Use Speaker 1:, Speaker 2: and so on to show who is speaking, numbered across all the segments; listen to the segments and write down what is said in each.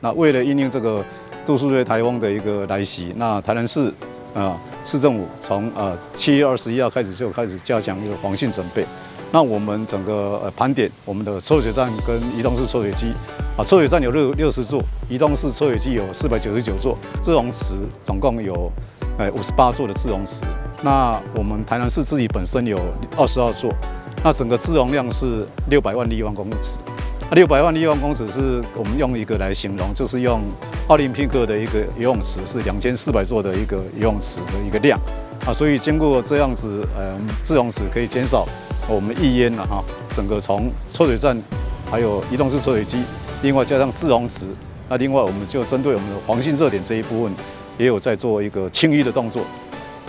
Speaker 1: 那為了因應這個杜蘇芮颱風的一個來襲，那台南市啊市政府從7月21號開始就開始加強一個防汛準備。那我們整個盤點我們的抽水站跟移動式抽水機，啊，抽水站有60座，移動式抽水機有499座，滯洪池總共有58座的滯洪池。那我們台南市自己本身有22座，那整個滯洪量是六百萬立方公尺。六百萬立方公尺是我們用一個來形容，就是用奧林匹克的一個游泳池是2400座的一個游泳池的一個量啊，所以經過這樣子，滯洪池可以減少我們溢淹了哈，整個從抽水站，還有移動式抽水機，另外加上滯洪池，那另外我們就針對我們的黃金熱點這一部分，也有在做一個清淤的動作。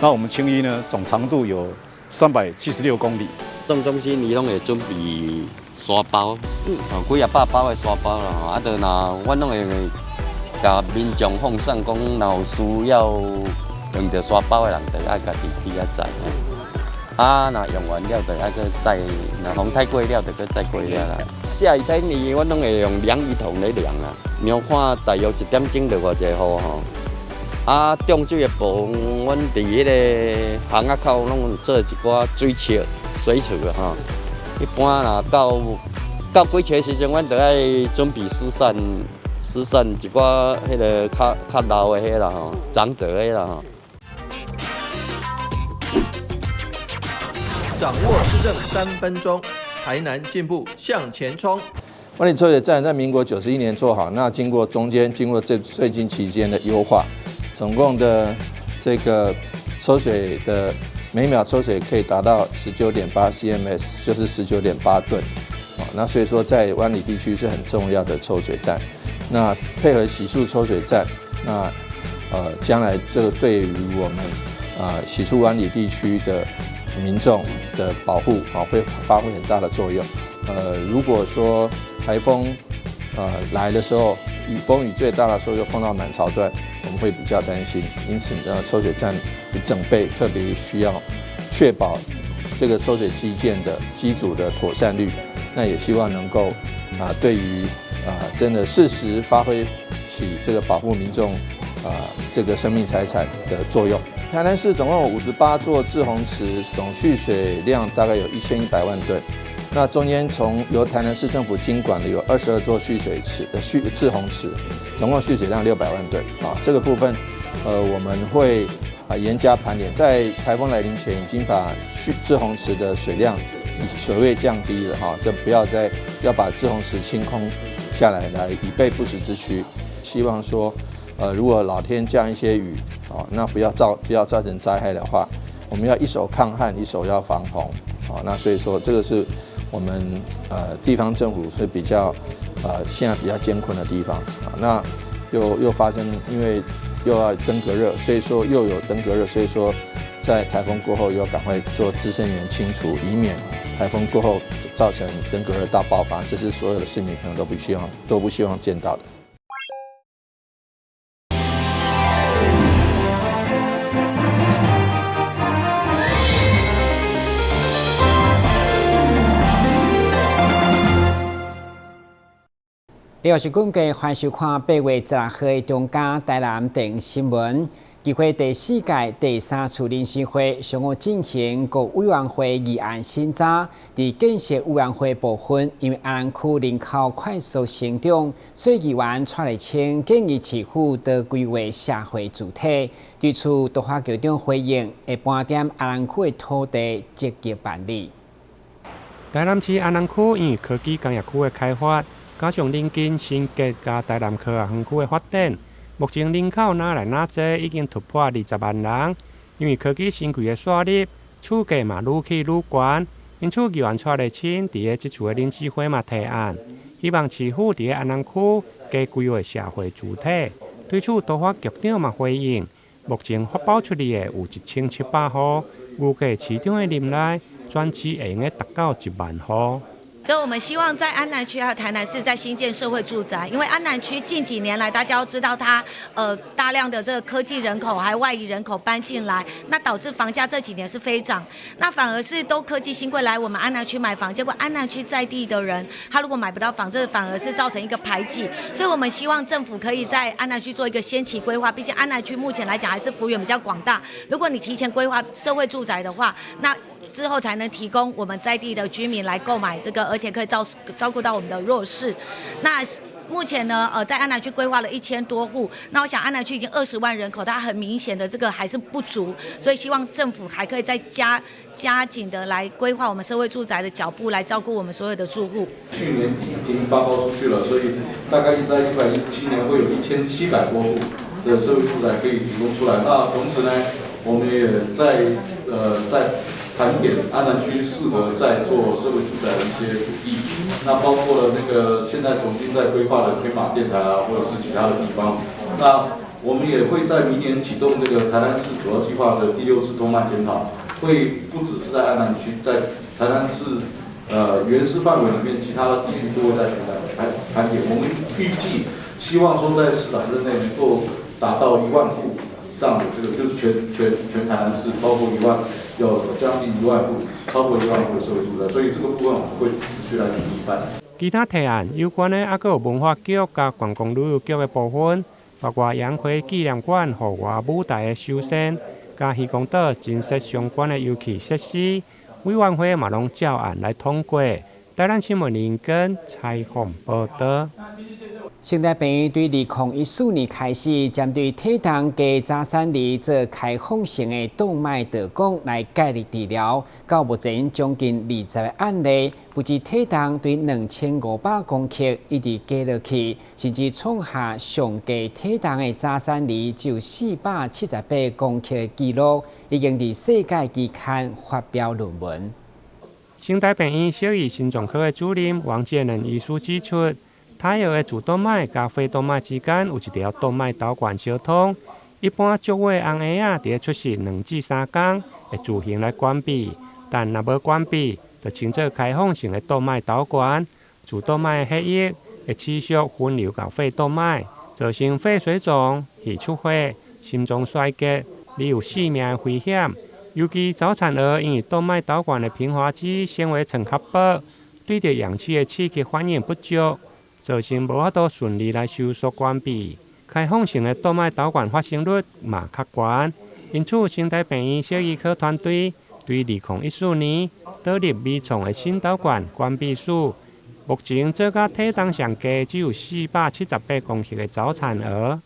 Speaker 1: 那我們清淤呢，總長度有376公里。
Speaker 2: 總中心伊攏會準備沙包，哦，幾仔百包的沙包啦，吼，啊，就若阮攏會共民眾放送講，若有需要用著沙包的人，就愛家己去遐載。啊，若用完了，就愛閣再，若風太過了，就閣再過了啦。下雨天呢，阮攏會用量雨筒來量啊，量看大約一點鐘落偌濟雨吼。啊，中水的部分，阮佇彼个巷仔口攏有做一寡水池、水池吼。一般若到幾尺時陣，阮就愛準備疏散、疏散一寡彼个較較老的彼啦吼，長者的啦吼。
Speaker 3: 掌握市政3分鐘，台南進步向前衝。
Speaker 4: 萬里抽水站在民國91年做好，那經過中間經過這最近期間的優化，總共的這個抽水的每秒抽水可以達到19.8 cms，就是19.8噸。那所以說在灣裡地區是很重要的抽水站。那配合洗漱抽水站，那將來這個對於我們洗漱灣裡地區的民眾的保護啊，會發揮很大的作用。如果說颱風來的時候，雨風雨最大的時候又碰到滿潮段，我們會比較擔心。因此呢，抽水站的整備特別需要確保這個抽水機件的機組的妥善率。那也希望能夠啊，對於啊真的適時發揮起這個保護民眾啊這個生命財產的作用。台南市總共有58座滯洪池，總蓄水量大概有1100萬噸。那中間從由台南市政府經管的有22座蓄水池、蓄滯洪池，總共蓄水量600萬噸。啊，這個部分，我們會啊嚴加盤點，在颱風來臨前已經把蓄滯洪池的水量、水位降低了，哈，就不要再要把滯洪池清空下來，來以備不時之需。希望說，如果老天降一些雨，哦，那不要造成災害的話，我們要一手抗旱，一手要防洪，哦，那所以說這個是我們地方政府是比較現在比較艱困的地方啊。那又發生，因為又要登革熱，所以說又有登革熱，所以說在颱風過後又要趕快做孳生源清除，以免颱風過後造成登革熱大爆發，這是所有的市民朋友都不希望見到的。
Speaker 5: 你是根據歡迎收看8月16號的中嘉台南電新聞。議會第四屆第三次臨時會上午進行各委員會議案審查。佇建設委員會部分，因為阿南區人口快速成長，所以議員蔡麗清建議市府多規劃社會住宅。對此，都發局長回應，會盤點阿南區的土地，積極辦理。
Speaker 6: 台南市阿南區因為科技工業區的開發，加上鄰近新竹佮台南科學園區的發展，目前人口若來若濟，已經突破20萬人。因為科技新貴的紲入，厝價嘛愈起愈懸，因此議員蔡麗清佇咧這次的臨時會嘛提案，希望市府佇咧阿南區加規劃社會住宅。對此，都發局長嘛回應，目前發包出去的有1700戶，預計市長的任內，全市會用得達到1萬戶。
Speaker 7: 所以我們希望在安南區還有台南市在興建社會住宅，因為安南區近幾年來大家都知道它大量的這個科技人口還有外移人口搬進來，那導致房價這幾年是飛漲，那反而是都科技新貴來我們安南區買房，結果安南區在地的人他如果買不到房，這反而是造成一個排擠。所以我們希望政府可以在安南區做一個先期規劃，畢竟安南區目前來講還是幅員比較廣大，如果你提前規劃社會住宅的話，那之後才能提供我們在地的居民來購買這個，而且可以照顧到我們的弱勢。那目前呢，在安南區規劃了1000多戶，那我想安南區已經20萬人口，它很明顯的這個還是不足，所以希望政府還可以再加緊的來規劃我們社會住宅的腳步，來照顧我們所有的住戶。
Speaker 8: 去年底已經發包出去了，所以大概在117年會有1700多戶的社會住宅可以提供出來。那同時呢，我們也在盤點安南區適合在做社會住宅的一些土地，那包括了那個現在重新在規劃的天馬電台啊，或者是其他的地方。那我們也會在明年啟動這個台南市主要計劃的第六次通盤檢討，會不只是在安南區，在台南市原市範圍裡面，其他的地區都會在盤點。我們預計希望說在市長任內能夠達到1萬戶以上的這個，就是全台南市包括一萬，有將近一萬戶，超過1萬戶的社會住宅，所以這個部分我們會持續來努力辦。
Speaker 6: 其他提案有關的，猶閣有文化局佮觀光旅遊局的部分，包括楊奎紀念館戶外舞台的修繕，佮漁光島增設相關的遊憩設施，委員會嘛攏照案來通過。台南新聞林根採訪報導。
Speaker 5: 成大病院對2014年開始，針對體重低早產兒做開放性的動脈導管來介入治療，到目前將近20個案例，不止體重對2500公克一直加落去，甚至創下上低體重的早產兒只有478公克的紀錄，已經佇世界期刊發表論文。
Speaker 6: 成大病院小兒心臟科的主任王建仁醫師指出，胎兒的主動脈佮肺動脈之間有一條動脈導管相通，一般足歲翁嬰仔佇咧出世2至3工會自行來關閉，但若無關閉，就稱做開放性的動脈導管。主動脈的血液會持續分流到肺動脈，造成肺水腫、肺出血、心臟衰竭，而有性命的危險。尤其早產兒因為動脈導管的平滑肌纖維層較薄，對著氧氣的刺激反應不足，造成無法度順利來收縮關閉。開放性的動脈導管發生率嘛較懸，因此成大病院小兒科團隊對2014年導入微創的新導管關閉術，目前做甲體重上低只有478公克的早產兒。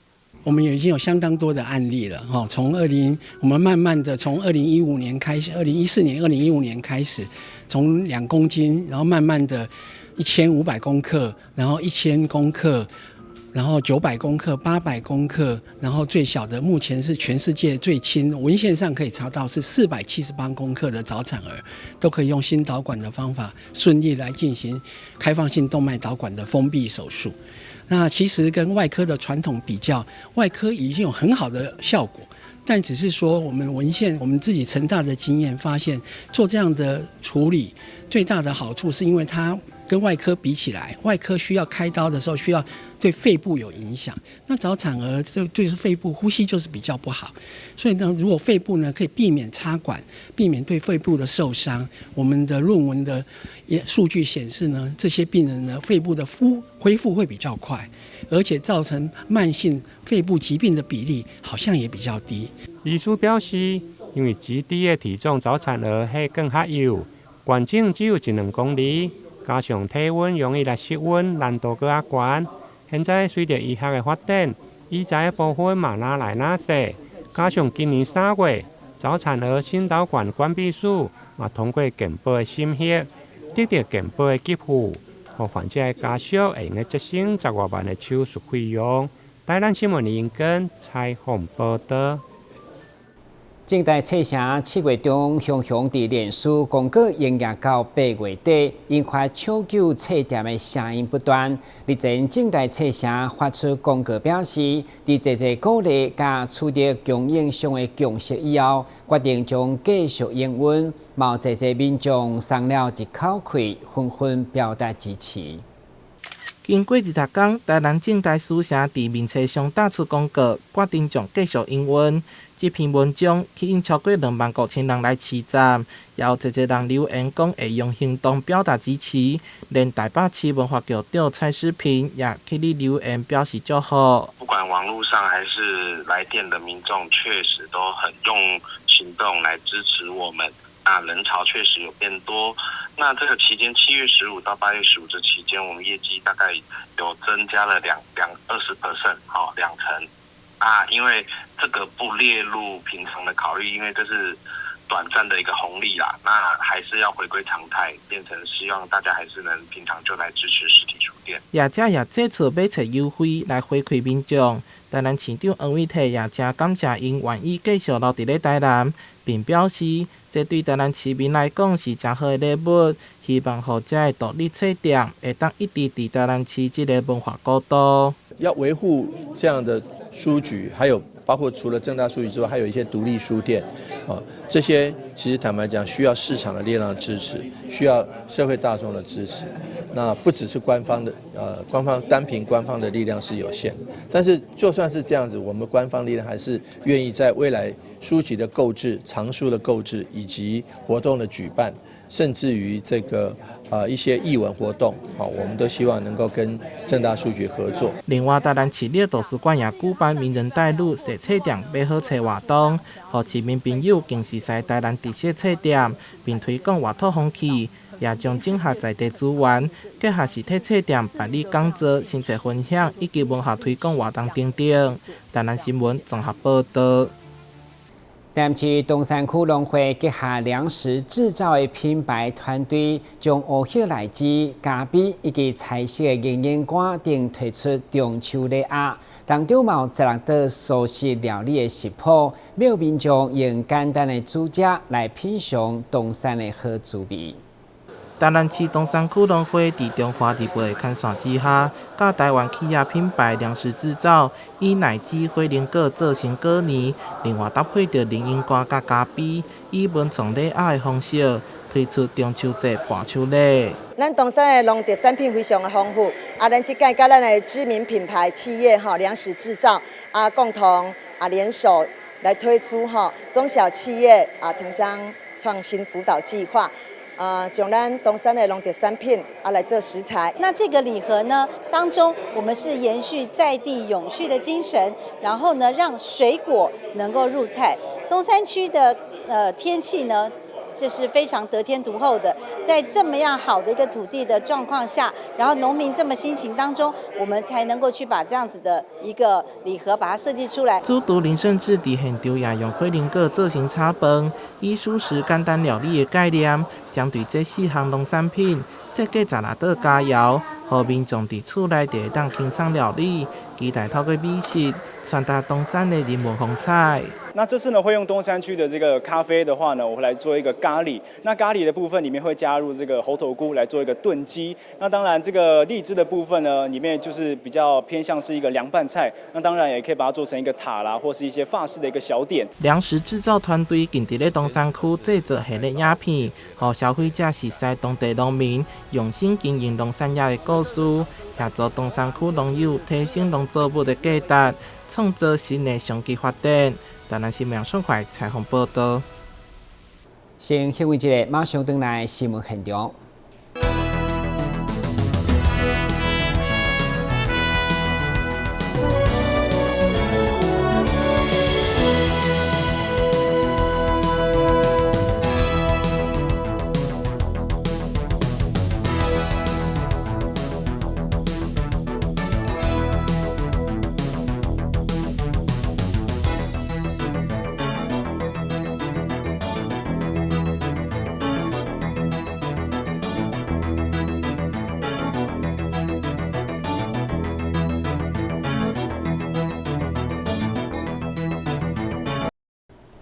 Speaker 9: 我們已經有相當多的案例了，哈，從二零，我們慢慢的從2015年開始，2014年、2015年開始，從2公斤，然後慢慢的1500公克，然後1000公克，然後900公克、800公克，然後最小的目前是全世界最輕，文獻上可以查到是478公克的早產兒，都可以用心導管的方法順利來進行開放性動脈導管的封閉手術。那其實跟外科的傳統比較，外科已經有很好的效果，但只是說我們文獻，我們自己成大的經驗發現，做這樣的處理最大的好處是因為它跟外科比起來，外科需要開刀的時候需要對肺部有影響，那早產兒就是肺部呼吸就是比較不好，所以呢，如果肺部呢可以避免插管，避免對肺部的受傷，我們的論文的也數據顯示呢，這些病人呢肺部的恢復會比較快，而且造成慢性肺部疾病的比例好像也比較低。
Speaker 6: 醫師表示，因為極低的體重早產兒血管較幼，管徑只有一兩公里，加上體溫容易來失溫，難度閣較懸。現在隨著醫學的發展，醫材的部分嘛愈來愈細，加上今年3月早產兒心導管關閉術嘛通過健保的審核，得著健保的給付，予患者的家屬會用得節省10外萬的手術費用。台南新聞林根採訪報導。
Speaker 5: 正大冊城7月中，雄雄佇臉書公告營業到8月底，引發搶救冊店的聲音不斷。日前，正大冊城發出公告表示，佇濟濟鼓勵佮取得供應商的共識以後，決定將繼續營運。嘛有濟濟民眾鬆了一口氣，紛紛表達支持。
Speaker 10: 經過20天，台南正大書城佇面冊上打出公告，決定將繼續營運。這篇文章吸引超過25,000人來揤讚，也有濟濟人留言講會用行動表達支持。連台北市文化局長蔡詩萍也去咧留言表示祝賀。
Speaker 11: 不管網路上還是來店的民眾，確實都很用行動來支持我們。那人潮確實有變多。那這個期間，7月15到8月15這期間，我們業績大概有增加了兩兩20%，好2成。啊，因為這個不列入平常的考慮，因為這是短暫的一個紅利啦。那還是要回歸常態，變成希望大家還是能平常就來支持實體書店。
Speaker 10: 業者也祭出買冊優惠來回饋民眾。台南市長黃偉哲也誠感謝𪜶願意繼續留佇咧台南，並表示這對台南市民來講是誠好的禮物，希望予遮的獨立冊店會當一直佇台南市這个文化古都。
Speaker 4: 要維護這樣的書局，還有包括除了正大書局之外，還有一些獨立書店，啊，這些其實坦白講，需要市場的力量支持，需要社會大眾的支持。那不只是官方的，官方單憑官方的力量是有限，但是就算是這樣子，我們官方力量還是願意在未來書籍的購置、藏書的購置以及活動的舉辦，甚至於這個一些藝文活動，好，我們都希望能夠跟正大書局合作。
Speaker 10: 另外，台南市立圖書館也舉辦名人帶路踅冊店買好冊活動，予市民朋友更熟似台南特色冊店，並推廣沃土風氣，也將整合在地資源，結合實體冊店辦理講座、新冊分享以及文化推廣活動等等。台南新聞綜合報導。
Speaker 5: 台南市東山區農會結合糧食製造的品牌團隊，將烏葉荔枝、咖啡以及彩色的龍眼乾等推出中秋禮盒，當中嘛有16道素食料理的食譜，讓民眾用簡單的煮食來品嘗東山的好滋味。
Speaker 10: 台南市東山區農會佇中華日報的牽線之下，佮台灣企業品牌糧食製造，以奶汁火龍果做成果泥，另外搭配著龍眼乾佮咖啡，以文創禮盒的方式推出中秋節伴手禮。
Speaker 12: 咱東山的農特產品非常的豐富，啊，咱這擺佮咱的知名品牌企業吼糧食製造啊，共同啊聯手來推出吼中小企業啊城鄉創新輔導計劃。啊，將咱東山的農特產品啊來做食材。
Speaker 13: 那這個禮盒呢，當中我們是延續在地永續的精神，然後呢，讓水果能夠入菜。東山區的天氣呢，這是非常得天獨厚的，在這麼樣好的一個土地的狀況下，然後農民這麼辛勤當中，我們才能夠去把這樣子的一個禮盒把它設計出來。
Speaker 10: 主廚林勝志佇現場也用火龍果做成炒飯，以素食簡單料理的概念，針對這四項農產品設計16道佳餚，予民眾佇厝內就會當輕鬆料理，期待透過美食傳達東山的人文風采。
Speaker 14: 那這次呢，會用東山區的這個咖啡的話呢，我會來做一個咖喱。那咖喱的部分裡面會加入這個猴頭菇來做一個燉雞。那當然，這個荔枝的部分呢，裡面就是比較偏向是一個涼拌菜。那當然也可以把它做成一個塔啦，或是一些法式的一個小點。
Speaker 10: 糧食製造團隊近佇咧東山區製作系列影片，予消費者熟似當地農民用心經營農產業的故事，協助東山區農友提升農作物的價值，創造新的商機發展。台南新聞爽快採訪報導。
Speaker 5: 先休息一下，馬上轉來新聞現場。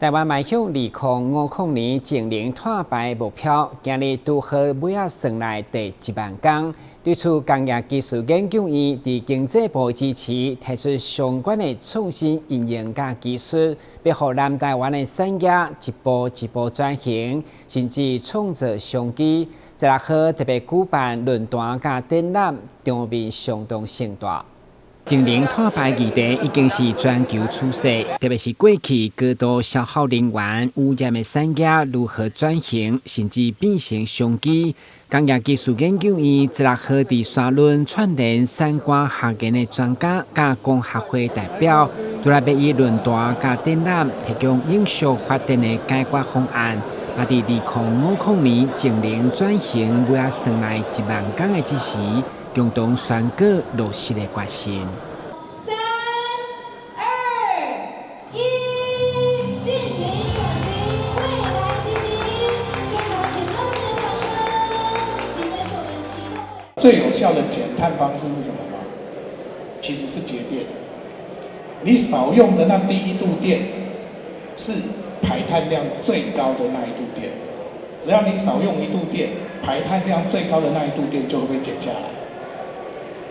Speaker 5: 台灣邁向2050年淨零碳排目標，今日拄好尾仔算來第1萬工。對此，工業技術研究院佇經濟部支持，提出相關的創新應用佮技術，欲予南台灣的產業一步一步轉型，甚至創造商機。16號特別舉辦論壇佮展覽，場面相當盛大。淨零碳排議題已經是全球趨勢，特別是過去高度消耗能源、污染的產業如何轉型，甚至變成商機。工業技術研究院16號佇沙崙串聯產官學研的專家佮工學會代表，除了欲以論壇佮展覽提供永續發展的解決方案，嘛佇2050年淨零轉型尾仔算來1萬工的這時，共同宣告落實的決心。
Speaker 15: 三、二、一，淨零轉型，未來進行。現場請熱烈的掌聲。今天是我們啟動。
Speaker 16: 最有效的減碳方式是什麼嗎？其實是節電。你少用的那第一度電，是排碳量最高的那一度電。只要你少用一度電，排碳量最高的那一度電就會被減下來。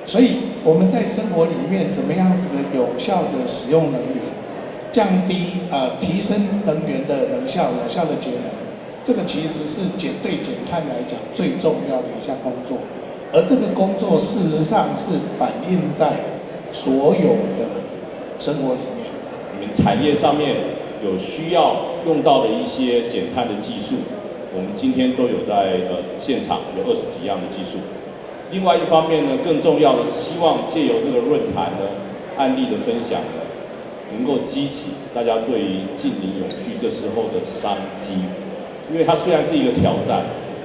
Speaker 16: 所以我們在生活裡面怎麼樣子的有效的使用能源，降低提升能源的能效，有效的節能，這個其實是對減碳來講最重要的一項工作。而這個工作事實上是反映在所有的生活裡面。
Speaker 17: 你們產業上面有需要用到的一些減碳的技術，我們今天都有在現場有20幾樣的技術。另外一方面呢，更重要的是希望借由這個論壇呢，案例的分享呢，能夠激起大家對於淨零永續這時候的商機，因為它雖然是一個挑戰，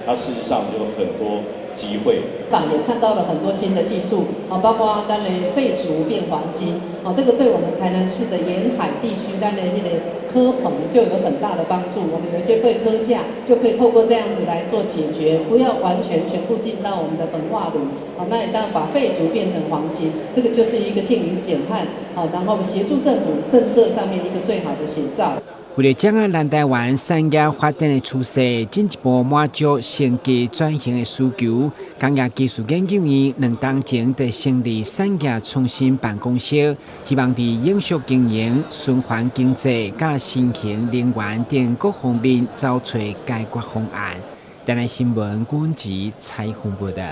Speaker 17: 它事實上就有很多機會。
Speaker 18: 港也看到了很多新的技術，啊，包括咱的廢竹變黃金，啊，這個對我們台南市的沿海地區，咱的彼個蚵棚就有很大的幫助。我們有一些廢蚵架就可以透過這樣子來做解決，不要完全全部進到我們的焚化爐，啊，那一旦把廢竹變成黃金，這個就是一個淨零減碳，啊，然後協助政府政策上面一個最好的寫照。
Speaker 5: 為了掌握南台灣產業發展的趨勢，進一步滿足升級轉型的需求，工業技術研究院2冬前就成立產業創新辦公室，希望佇永續經營、循環經濟、佮新型能源等各方面找出解決方案。台南新聞阮吉採訪報道。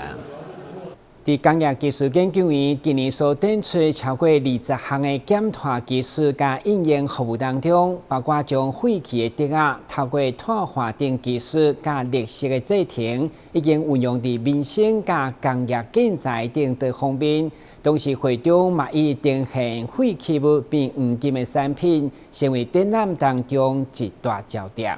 Speaker 5: 佇工業技術研究院今年所展出超過20項的減碳技術佮應用服務當中，包括將廢棄的竹仔透過炭化等技術佮綠色的製程，已經運用佇民生佮工業建材等多方面。同時，會中嘛以呈現廢棄物變黃金的產品，成為展覽當中一大焦點。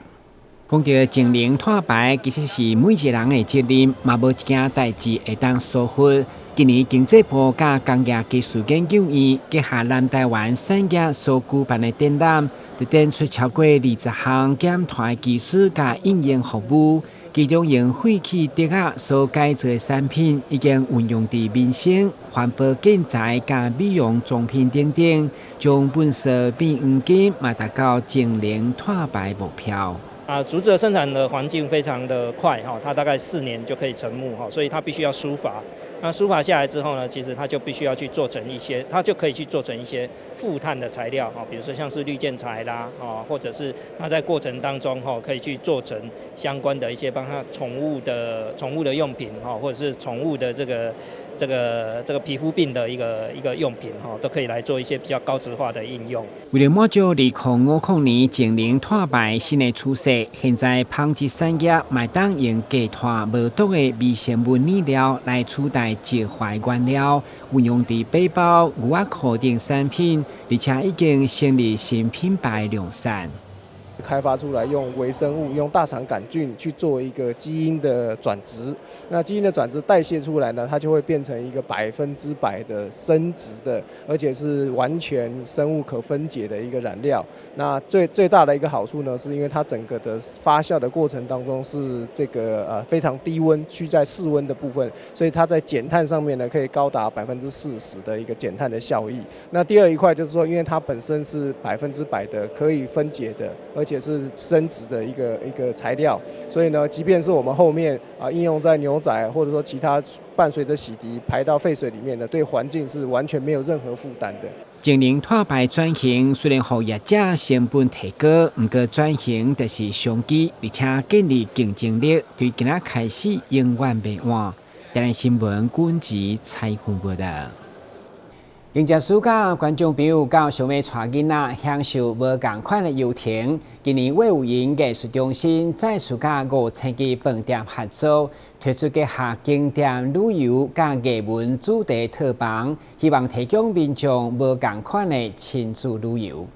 Speaker 5: 講到淨零碳排，其實是每一個人的責任，嘛無一件代誌會當疏忽。今年經濟部佮工業技術研究院結合南台灣產業所舉辦的展覽，就展出超過20項減碳技術佮應用服務，其中用廢棄竹仔所改造的產品，已經運用佇民生、環保建材佮美容妝品等等，將糞埽變黃金，嘛達到淨零碳排目標。
Speaker 19: 啊，竹子的生產的環境非常的快哈，它大概4年就可以成木哈，所以它必須要疏伐。那疏伐下來之後呢，其實它就必須要去做成一些，它就可以去做成一些負碳的材料哈，比如說像是綠建材啦，哦，或者是它在過程當中哈，可以去做成相關的一些幫它寵物的用品哈，或者是寵物的這個皮膚病的一個用品哈，都可以來做一些比較高值化的應用。
Speaker 5: 為了滿足2050年淨零碳排新的趨勢，現在紡織產業嘛會當用低碳無毒的微生物染料來取代石化原料，運用佇背包、牛仔褲等產品，而且已經成立新品牌量產。
Speaker 20: 開發出來用微生物、用大腸桿菌去做一個基因的轉殖，那基因的轉殖代謝出來呢，它就會變成一個100%的生質的，而且是完全生物可分解的一個染料。那最最大的一個好處呢，是因為它整個的發酵的過程當中是這個非常低溫，趨在室溫的部分，所以它在減碳上面呢可以高達40%的一個減碳的效益。那第二一塊就是說，因為它本身是百分之百的可以分解的，而且且是生質的一個材料，所以呢，即便是我們後面啊應用在牛仔或者說其他伴隨著洗滌排到廢水裡面的，對環境是完全沒有任何負擔的。
Speaker 5: 節能碳排轉型雖然予業者成本提高，毋過轉型就是商機，而且建立競爭力，對今仔開始永遠袂晚。台南新聞軍籍採訪報道。迎接暑假，觀眾朋友到想欲帶囡仔享受無仝款的遊程。今年衛武營藝術中心再次佮5000間飯店合作，推出結合景點旅遊佮藝文主題套房，希望提供民眾無仝款的親子旅遊。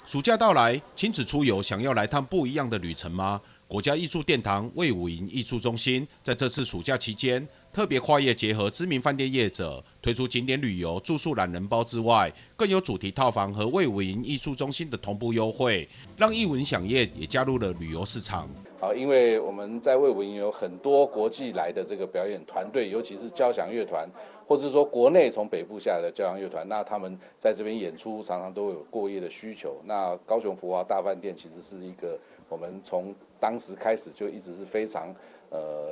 Speaker 21: 暑假到來，親子出遊，想要來趟不一樣的旅程嗎？國家藝術殿堂衛武營藝術中心在這次暑假期間，特別跨業結合知名飯店業者，推出景點旅遊、住宿懶人包之外，更有主題套房和衛武營藝術中心的同步優惠，讓藝文饗宴也加入了旅遊市場。
Speaker 8: 好，因為我們在衛武營有很多國際來的這個表演團隊，尤其是交響樂團，或者說國內從北部下來的交響樂團，那他們在這邊演出常常都有過夜的需求。那高雄福華大飯店其實是一個我們從當時開始就一直是非常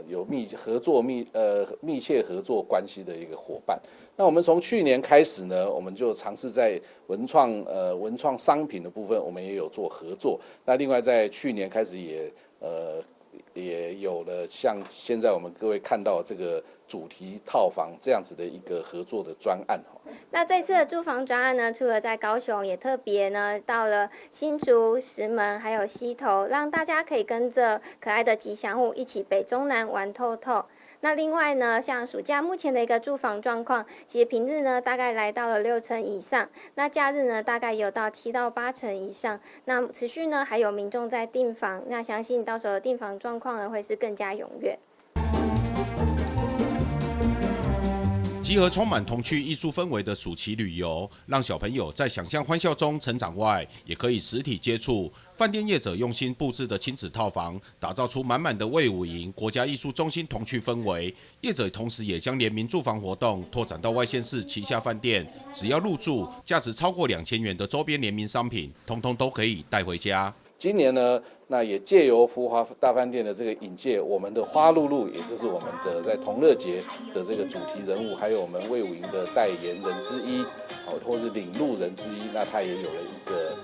Speaker 8: 有密切合作關係的一個夥伴。那我們從去年開始呢，我們就嘗試在文創商品的部分，我們也有做合作。那另外在去年開始也有了像現在我們各位看到這個主題套房這樣子的一個合作的專案。
Speaker 22: 那這次的住房專案呢，除了在高雄，也特別呢到了新竹、石門還有溪頭，讓大家可以跟着可愛的吉祥物一起北中南玩透透。那另外呢，像暑假目前的一個住房狀況，其實平日呢大概來到了6成以上，那假日呢大概有到7到8成以上。那持續呢還有民眾在訂房，那相信到時候的訂房狀況呢會是更加踴躍。
Speaker 21: 集合充滿童趣藝術氛圍的暑期旅遊，讓小朋友在想象歡笑中成長外，也可以實體接觸飯店業者用心佈置的親子套房，打造出滿滿的衛武營國家藝術中心童趣氛圍。業者同時也將聯名住房活動拓展到外縣市旗下飯店，只要入住，價值超過2000元的周邊聯名商品，通通都可以帶回家。
Speaker 8: 今年呢，那也借由福華大飯店的這個引介，我們的花露露，也就是我們的在童樂節的這個主題人物，還有我們衛武營的代言人之一，哦，或是領路人之一，那他也有了一個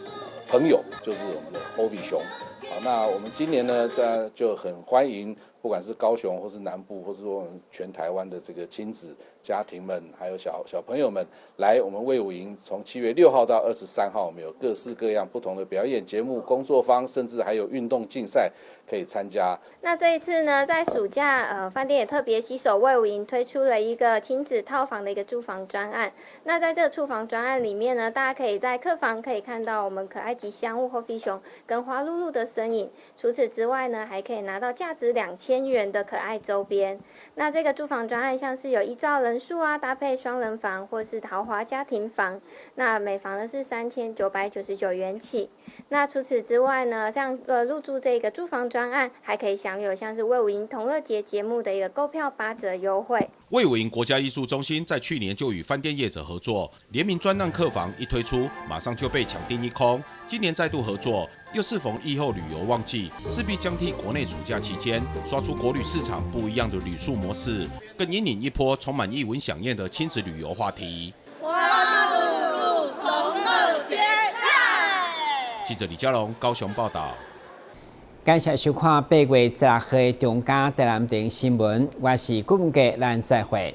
Speaker 8: 朋友，就是我們的 Hobi 熊。好，那我們今年呢，當然就很歡迎，不管是高雄或是南部，或是說我們全台灣的這個親子家庭們，還有小小朋友們，來我們衛武營，從7月6號到23號，我們有各式各樣不同的表演節目、工作坊，甚至還有運動競賽可以參加。
Speaker 22: 那這一次呢，在暑假，飯店也特別攜手衛武營推出了一個親子套房的一個住房專案。那在這個住房專案裡面呢，大家可以在客房可以看到我們可愛吉祥物霍菲熊跟花露露的身影。除此之外呢，還可以拿到價值2000元的可愛周邊。那這個住房專案像是有依照人數啊，搭配雙人房或是豪華家庭房，那每房呢是3999元起。那除此之外呢，像入住這個住房專案，還可以享有像是衛武營童樂節節目的一個購票8折優惠。
Speaker 21: 衛武營國家藝術中心在去年就與飯店業者合作，聯名專案客房一推出，馬上就被搶訂一空。今年再度合作，又適逢疫後旅遊旺季，勢必將替國內暑假期間刷出國旅市場不一樣的旅宿模式，更引領一波充滿藝文饗宴的親子旅遊話題。
Speaker 15: 花露露同樂節。
Speaker 21: 記者李佳龍高雄報道。
Speaker 5: 感謝收看8月16號的中嘉台南電新聞，我是顧文傑，咱再會。